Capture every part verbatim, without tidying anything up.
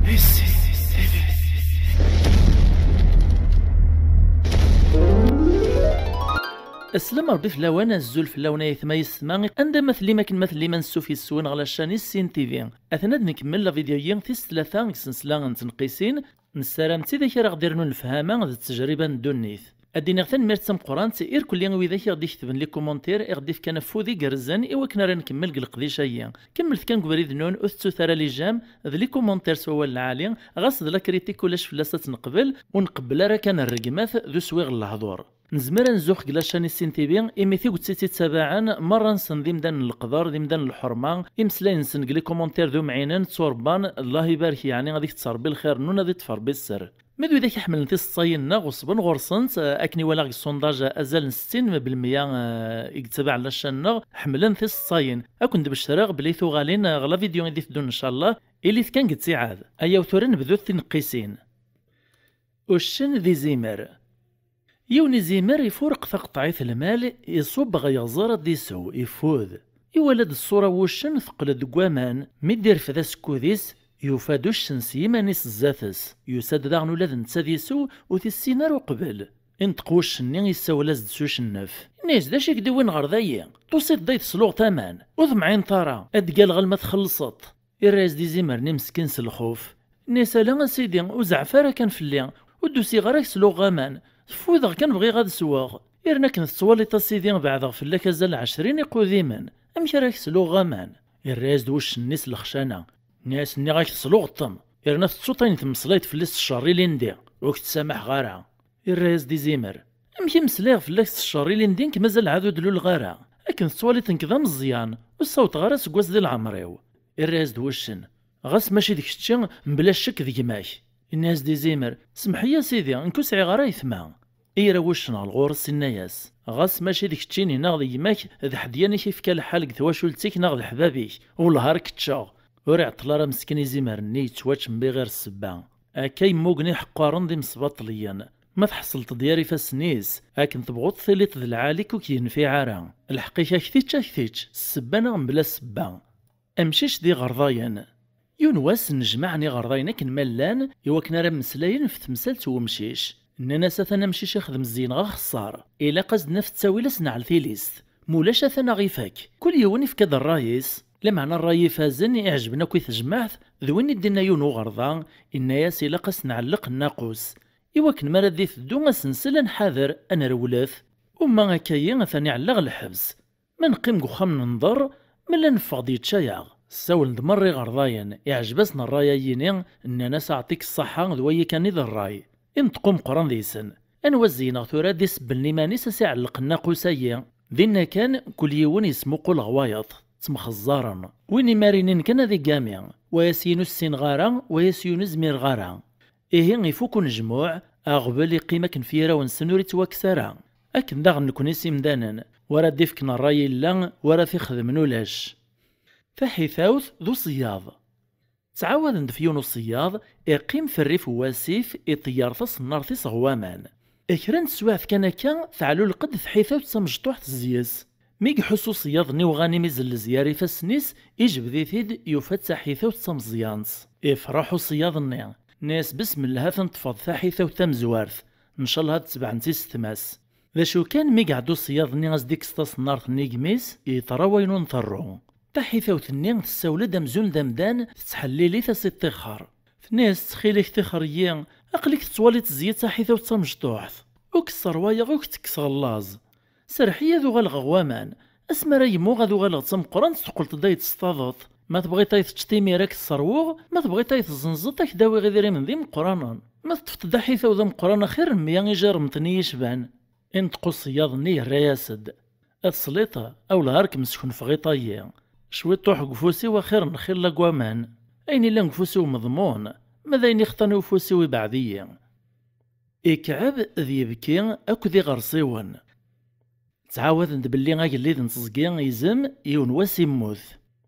Aslem Ṛebbi fell-awen, azul fell-awen ay atma yessetma, anda ma tellim akken ma tellim ansuf yes-wen ɣer la chaîne Issin T V. Atan ad nkemmel la vidéo-yi tis tlata deg sensla n tneqqisin, nessaram d tidak ara ɣ-d-irnun lefhama d ttejriba n ddunit. Ad d-iniɣ tanemmirt tameqqrant irkelli i widak i ɣ-d-iketben les commentaires i ɣ-d-ifkan afud igerrzen i wakken ara nkemmel deg leqdic-agi. Kemmlet kan deg ubrid-nnun, ur tettut ara les j'aime d les commentaires s wawal lɛali, ɣas d la critique ulac fell-as ad tt-neqbel, ur nqebbel ara kan rregmat d uswiɣ n lehdur. Nezmer ad nzux deg la chaîne Issin T V, imi tiget i tt-ittabaɛen, merra-nsen d imdanen n leqder, d imdanen n lḥerma, imeslayen-nsen deg les commentaires d umɛinen, tturebban, Allah ibarek, yeɛni ad ikett Ṛebbi lxir-nnun, ad iṭṭef Ṛebbi sser. Ma d widak iḥemmlen tiseḍsayin-nneɣ, ɣeṣben ɣur-sent, eh, akken i walaɣ deg sondage, eh, azal n settin belmeyya, eh, i yettabaɛen la chaîne-nneɣ, ḥemmlen tiseḍsayin. Ad ken-d-becreɣ belli tuɣalin, eh, ɣer la vidéo i d-iteddun, ncallah, ilit kan deg ttiɛad. Ayaw tura nebdu tineqqisin. Uccen d izimer. Yiwen izimer ifurq taqeṭɛit lmal, iṣubb ɣer yeɣẓer ad d-isew, ifud. Iwala-d ṣṣura n wuccen teqqel-d deg waman, mi d-irfed asekkud-is, yufa-d uccen s yiman-is zdat-s. Yusa-d daɣen ula d netta ad isew, ur t-issin ara uqbel. Inṭeq wuccen-nni, yessawel-as-d s ucennef. Inna-yas: "D acu i k-d-iwin ɣer dayi? Tusiḍ-d ay tesluɣeḍ aman, ur temɛineḍ ara, ad d-ggalleɣ alma txellṣeḍ." Irra-yas-d izimer-nni meskin s lxuf. Inna-yas: "Ala a sidi, ur zeɛɛef ara kan fell-i, ur d-usiɣ ara ad k-sluɣeɣ aman, teffudeɣ kan bɣiɣ ad sweɣ. Irna akken tettwaliḍ a sidi beɛdeɣ fell-ak azal n ɛecrin iqudimen, amek ara ak-sluɣeɣ aman?" Irra-yas-d wuccen-nni s lexcana. Inna-yas: "Nniɣ-ak tesluɣeḍ-ten, irna tettuḍ ayen temmeslayeḍ fell-i s cceṛ ilindi, ur k-ttsamaḥeɣ ara." Irra-yas-d izimer: "Amek i meslayeɣ fell-ak s cceṛ ilindi nekk mazal ɛad ur d-luleɣ ara? Akken tettwaliḍ nekk d ameẓyan, ur ssawḍeɣ ara aseggas di leɛmer-iw." Irra-yas-d wuccen: "Ɣas mačči d kečči, mebla ccek d gma-k." Inna-yas-d izimer: "Semmeḥ-iyi a sidi, nekk ur sɛiɣ ara ayetma." Ira wuccen ɣer ɣur-s, inna-yas: "Ɣas mačči d keččini neɣ d gma-k, d ḥedd yan i k-ifka lḥal deg twacult-ik neɣ d ḥbab-ik, wellah ar k-ččeɣ." Ur iɛeṭṭel ara meskin izimer-nni yettwaččembiɣir ssebba. Akka i mmugen iḥeqqaren d imesbaṭliyen. Ma tḥeṣleḍ-d yar ifassen-is, akken tebɣuḍ tiliḍ d lɛali-k ur k-yenfiɛ ara. Lḥeqq-ik ak-t-ičč, ak-t-ičč, s ssebba neɣ mebla ssebba. Amcic d iɣerḍayen. Yiwen wass nnejmaɛen iɣerḍayen akken ma llan, iwakken ara mmeslayen ɣef temsalt n wemcic. Nnan-as: "Atan amcic ixdem zzin-nneɣ axeṣṣar. Ilaq ad s-d-naf ttawil ad s-nɛel tilist. Mulac atan a ɣ-ifak." Kul yiwen ifka-d ṛṛay-is. Lameɛna ṛṛay ifazen, iɛejben akk i tejmaɛt, d win i d-inna yiwen uɣerda, inna-yas: "Ilaq ad s-nɛelleq nnaqus. Iwakken mi ara d-iteddu ad s-nsel, ad nḥader, ad nrewlet. Uma akka-yi atan iɛelleɣ lḥebs. Ma neqqim deg uxxam nenḍer, ma la neffeɣ-d yečča-yaɣ." Ssawlen-d merra iɣerḍayen, iɛjeb-asen ṛṛay-ayini, nnan-as: "Aɛṭik ṣṣaḥa, d wayi kan i d ṛṛay." Inṭeq umeqqran deg-sen: "Anwa zzeyneɣ tura ad d-isebblen iman-is a s-iɛelleq nnaqus-ayi?" Dinna kan, kul yiwen yesmuqul ɣer wayeḍ, ttemxeẓẓaren. Win imarinen kan ad igami, wa as-yini ur ssineɣ ara, wa as-yini ur zmireɣ ara. Ihi ifuk unejmuɛ, aɣbel iqqim akken f yiraw-nsen ur ittwakkes ara. Akken daɣen nekni s imdanen, wa ara d-ifken ṛṛay illa, wa ara t-ixedmen ulac. Taḥitawt d uṣeyyaḍ. Ttɛawaden-d f yiwen uṣeyyaḍ, iqqim f rrif n wasif, iṭeyyer taṣennart-is ɣer waman. Kra n teswiɛt kan akka, teɛlulq-d tḥitawt d tamecṭuḥt zzis. Mi iḥuss uṣeyyaḍ-nni uɣanim izellez gar ifassen-is, ijbed-it-id, yufa-d taḥitawt d tameẓyant. Ifreḥ uṣeyyaḍ-nni, nna-yas: "Besmelleh, ad ten-ṭṭfeɣ d taḥitawt tamezwart, ncallah ad tebɛent isetma-s." D acu kan, mi iɛedda uṣeyyaḍ-nni ad s-d-ikkes taṣennart-nni gem-is, yeṭra wayen ur nṭerru. Taḥitawt-nni tessawel-d amzun d amdan, tettḥellil-it a s-iṭṭixxer. Tenna-yas: "Ttxil-k ṭixxer-iyi, aql-ik tettwaliḍ tezzi-d taḥitawt d tamecṭuḥt. Ur k-sserwayeɣ, ur k-ttekkseɣ llaẓ. Serreḥ-iyi ad uɣaleɣ ɣer waman. Asmi ara yemmuɣ ad uɣaleɣ d tameqqrant, teqqleḍ-d ad yi-testaḍeḍ. Ma tebɣiḍ ad yi-teččeḍ imir ad k-sserwuɣ, ma tebɣiḍ ad yi-tezzenzeḍ ad k-d-awiɣ idrimen d imeqqranen. Ma teṭṭfeḍ-d taḥitawt d ameqqran axir n mya ijiṛmeḍ-nni yecban." Inṭeq uṣeyyaḍ-nni yerra-yas-d: "A tesliḍ, a wellah ar kem-skenfeɣ iṭ-ayi. Cwiṭuḥ deg ufus-iw axir n xilla deg waman. Ayen illan deg ufus-iw meḍmun, ma d ayen ixḍan i ufus-iw ibeɛd-iyi." Ikɛeb d yibki akked iɣersiwen. Ttɛawaden-d belli agellid n teẓgi izem, yiwen wass immut.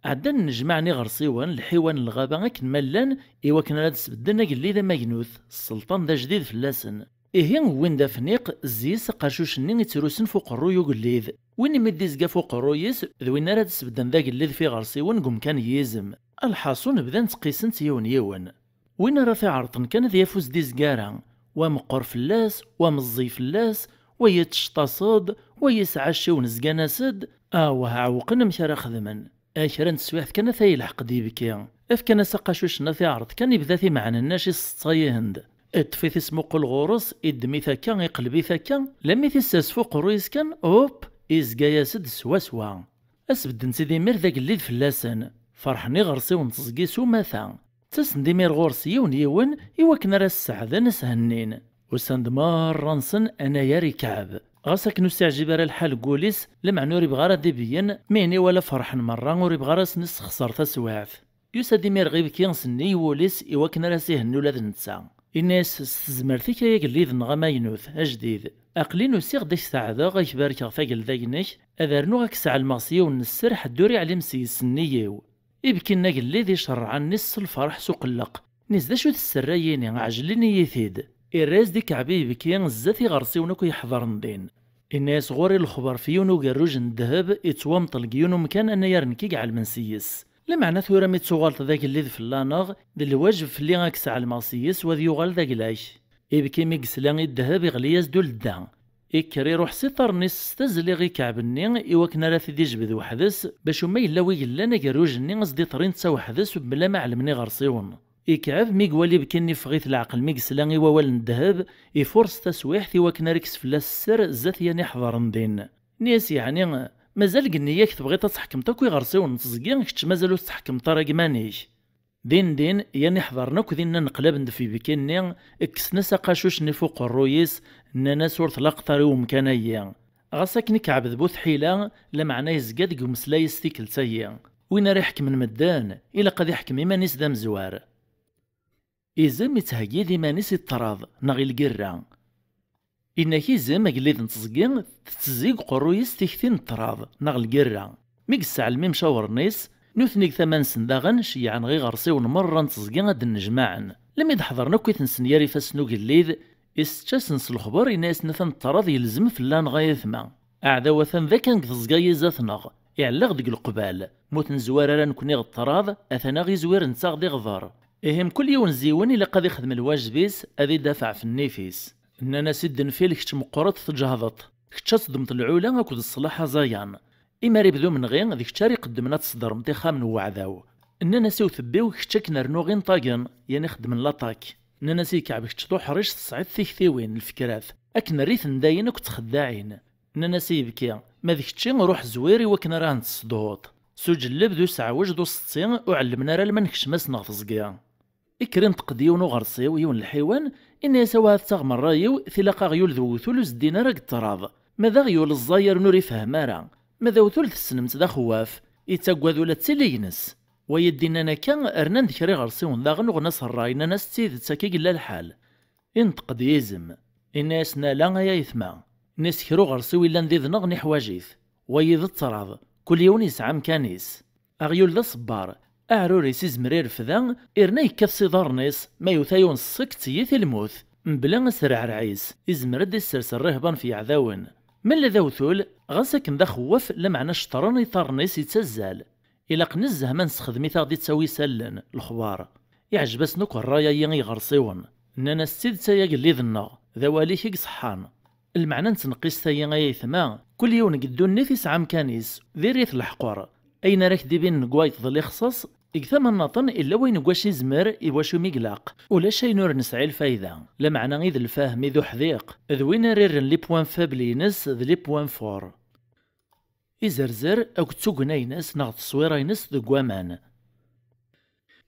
Ɛeddan nnejmaɛen iɣersiwen, lḥiwan n lɣaba akken ma llan, iwakken ara d-sbedden agellid amagnut, sselṭan d ajdid fell-asen. Ihi wwin-d afniq, zzi-s aqercuc-nni ittrusen f uqerruy ugellid. Win imi d-izga f uqerruy-is, d win ara d-sbedden d agellid f iɣersiwen deg umkan n yizem. Alḥaṣun bdan ttqisen-t yiwen yiwen. Win ara t-iɛerḍen kan ad yaf ur s-d-izgara, wa meqqer fell-as, wa meẓẓiy fell-as, wa yettecṭaṣ-d, wa yesɛa acciwen zgan-as-d, awah, ɛewqen amek ara xedmen. A kra n teswiɛt kan ata yelḥeq-d yibki. Efkan-as aqacuc-nni ad t-iɛreḍ kan, ibda timeɛnennac iseṭṭa-yi-hen-d. Iṭṭef-it ismuqul ɣur-s, iddem-it akka, iqleb-it akka, lammi t-issers f uqerruy-is kan, hop, izga-yas-d swaswa. Asbedden-tt-id imir d agellid fell-asen. Ferḥen iɣersiwen n teẓgi s umata. Ttasen-d imir ɣur-s yiwen yiwen i wakken ara s-sseɛden, s-hennin. Usan-d merra-nsen anagar ikɛeb. Ɣas akken ur s-iɛjib ara lḥal deg wul-is, lameɛna ur ibɣi ara ad ibeyyen, mi ayen iwala ferḥen merra, ur ibɣi ara ad sen-issexṣer taswiɛt. Yusa-d imir ɣer ibki, senni i wul-is i wakken ara s-ihenni ula d netta. Inna-yas: "S tezmert-ik ay agellid-nneɣ amaynut, ajdid, aql-in usiɣ-d ad k-saɛdeɣ, ad k-barkeɣ tagelda-inek, ad rnuɣ ad k-sɛelmeɣ s yiwen n sser ḥedd ur iɛlim s-yes nnig-iw." Ibki-nni agellid icerreɛ allen-is s lferḥ s uqelleq. Inna-yas: "D acu-t sser-agi-nni? Ɛejlen-iyi-t-id." Irra-yas-d ikɛeb i yibki zdat iɣersiwen akk yeḥḍren din. Inna-yas: "Ɣur-i lexbar f yiwen ugerruj n ddheb ittwamṭel deg yiwen umkan anagar nekk i iɛelmen s-yes. Lameɛna tura mi d-tuɣaleḍ d agellid fell-aneɣ, d lwajeb fell-i ad k-sɛelmeɣ s-yes, u ad yuɣal d agla-k." Ibki mi yesla i ddheb iɣli-yas-d uledda. Ikker iruḥ s iṭarren-is s tazli ɣer ikɛeb-nni i wakken ara t-id-ijbed weḥd-s, bac uma yella wi yellan agerruj-nni a s-d-iṭer i netta weḥd-s mebla ma ɛelmen iɣersiwen. Ikɛeb mi iwala ibki-nni iffeɣ-it leɛqel mi yesla i wawal n ddheb, ifures taswiɛt i wakken ara ikkes fell-as sser zdat yan iḥḍren din. Nni-as: "Yeɛni mazal deg nniya-k tebɣiḍ ad tḥekmeḍ akk iɣersiwen n teẓgi, kečč mazal ur tettḥekmeḍ ara gma-k?" Din din, yan iḥḍren akk dinna nneqlaben-d f ibki-nni, kksen-as aqacuc-nni f uqerruy-is, nnan-as: "Ur tlaqeḍ ara i umkan-ayi." Ɣas akken ikɛeb d bu tḥila, lameɛna yezga deg umeslay-is tikkelt-ayi. Win ara iḥekmen medden, ilaq ad iḥkem iman-is d amezwar. Izem ittheggi-d iman-is i ṭṭrad neɣ i lgirra. Inna-k izem, agellid n teẓgi, tettezzi deg uqerruy-is tikti n ṭṭrad neɣ lgirra. Mi yesseɛlem imcawren-is, nutni deg tama-nsen daɣen ceyyɛen ɣer iɣersiwen merra n teẓgi ad d-nnejmaɛen. Lmi d-ḥeḍren akk-iten-sen yar ifassen ugellid, isečč-asen s lexber, inna-yasen: "Atan ṭṭrad yelzem fell-aneɣ ay atma. Aɛdaw atan d akan deg teẓgi-ayi zdat-neɣ, iɛelleɣ deg leqbal. Ma ur t-nezwar ara nekni ɣer ṭṭrad, atan aɣ-izwir netta ɣer iɣder. Ihi mkul yiwen ziwen ilaq ad ixdem lwajeb-is, ad idafeɛ f nnif-is." Nnan-as: "I d-nfil kečč meqqreḍ tǧehdeḍ. Kečč ad teddmeḍ lɛula akked ṣṣlaḥ aẓayan. Imi ara ibdu menɣi, d kečč ara iqeddmen ad tṣedremt ixxamen n weɛdaw." Nnan-as i utebbiw: "Kečč akken rnuɣ inṭagen, yan ixeddmen laṭak." Nnan-as i ikɛeb: "Kečč d uḥric, tesɛiḍ tiktiwin, lfekrat. Akken rr-iten dayen akk d txeddaɛin." Nnan-as i yibki: "Ma d kečči, ruḥ zwir i wakken ara hent-tessedhuḍ. S uǧelleb d useɛwej d usetti, ur ɛellmen ara alma nekcem-asen ɣer teẓgi." Ikker inṭeq-d yiwen uɣersiw, yiwen lḥiwan, inna-yas: "Awah, ad taɣem ṛṛay-iw, tilaq aɣyul d uwtul ur zeddin ara deg ṭṭrad. Ma d aɣyul ẓẓay yernu ur ifehhem ara. Ma d awtul tessnem-t d axewwaf, ittaggad ula d tili-ines." Wayi d-innan akka, rnan-d kra iɣersiwen daɣen uɣen-as ṛṛay, nnan-as: "D tidet, akka i yella lḥal." Inṭeq-d yizem, inna-yasen: "Ala ay aytma, nni-s kra uɣersiw illan did-neɣ niḥwaǧ-it. Wayi d ṭṭrad, kul yiwen yesɛa amkan-is. Aɣyul d aṣebbar, aɛrur-is izmer irfed, irna yekkat s iḍarren-is, ma yuta yiwen ṣṣek, tiyit i lmut. Mebla asreɛreɛ-is, izmer ad d-issers rrehba n yeɛdawen. Ma d awtul, ɣas akken d axewwaf, lameɛna ceṭṭren iḍarren-is, ittazzal. Ilaq nezzeh ma nessexdem-it aɣ-d-ittawi isallen, lexbar." Iɛjeb-asen akk ṛṛay-ayi i iɣersiwen. Nnan-as: "D tidet ay agellid-nneɣ, d awal-ik i iṣeḥḥan. Lmeɛna n tneqqist-ayi ay aytma, kul yiwen deg ddunit isɛa amkan-is, diri-t leḥqer. Ayen ara k-d-ibinen deg wayeḍ d lixṣaṣ, deg tama nnaṭen illa wayen deg wacu izmer, i wacu mi ilaq. Ulac ayen ur nesɛi lfayda, lameɛna i d lfahem i d uḥdiq, d win ara irren les points faibles-ines d les points forts." Izerzer akked tugna-ines neɣ tteswira-ines deg waman.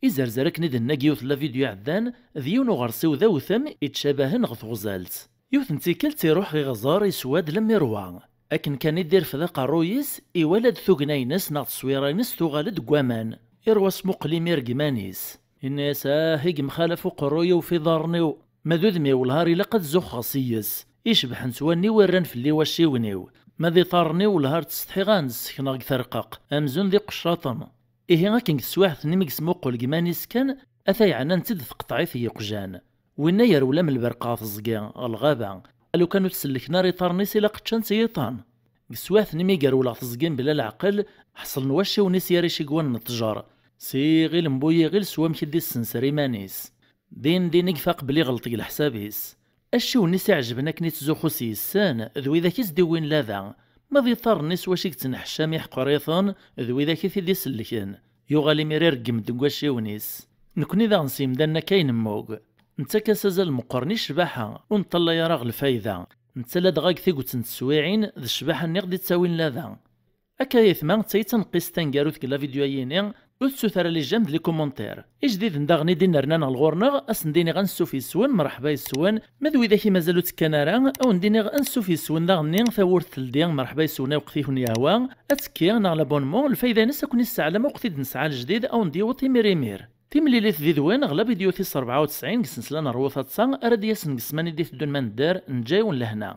Izerzer, akken i d-nenna deg yiwet n la vidéo iɛeddan, d yiwen uɣersiw d awtem ittcabahen ɣer teɣzalt. Yiwet n tikkelt iruḥ ɣer iɣẓer, iswa-d lemmi ṛwa. Akken kan i d-irfed aqerruy-is, iwala-d tugna-ines neɣ tteswira-ines tuɣal-d deg waman. Iṛwa asmuqel imir deg iman-is. Inna-yas: "Ah, i yemxalaf uqerruy-iw f iḍarren-iw. Ma d udem-iw lhar ilaq ad zuxxeɣ s-yes. Icebḥen s wanni-w i rran fell-i wacciwen-iw. Ma d iḍarren-iw lhar ttsetḥiɣ ad hen-ssekneɣ deg terqeq, amzun d iqeccaṭen." Ihi akken deg teswiɛt-nni mi yesmuqul deg iman-is kan, ata yeɛnan-tt-id tqeṭɛit n yeqjan. Winna yerwel am lberq ɣer teẓgi, ɣer lɣaba. Alukan ur t-sellken ara iḍarren-is ilaq ččan-tt yiṭan. Deg teswiɛt-nni mi yerwel ɣer teẓgi mebla leɛqel, ḥeṣlen wacciwen-is yar icigwan n ttjer. S iɣil n bu yiɣil s wamek i d-issenser iman-is. Din din i yefaq belli ɣelṭ deg leḥsab-is. Acciwen-is iɛejben akken i ttzuxxu s yes-sen d widak i s-d-iwwin lada, ma d iḍarren-is wac i yettneḥcam iḥeqriten d widak i t-id-isellken. Yuɣal imir ireggem-d deg wacciwen-is. Nekni daɣen s yemdanen akka i nemmug. Nettak-as azal meqqren i ccbaḥa, ur neṭṭallay ara ɣer lfayda. Netta ladɣa deg tiget n teswiɛin d ccbaḥa-nni ɣ-d-ittawin lada. Akka ayetma, d tayi d taneqqist taneggarut deg la vidéo-ayini, ur tettut ara les j'aime d les commentaires. Ijdiden daɣen i d-innernan ɣer ɣur-neɣ, ad sen-d-iniɣ ansuf yes-wen, mreḥba yes-wen, ma d widak i mazal ur ttekkan ara, ad wen-d-iniɣ ansuf yes-wen daɣenni, tawwurt teldi, mreḥba yes-wen, ay weqt i ken-yehwa, attekki neɣ l'abonnement, lfayda-ines ad ken-isseɛlem uqt i d-nesɛa lejdid, ad wen-d-yiweḍ imir imir. Timlilit did-wen ɣer la vidéo tis rebɛa u tesɛin deg ssensla n Rwu Taḍsa ara d-yasen deg ssmana i d-iteddun ma nedder, neǧǧa-yawen lehna.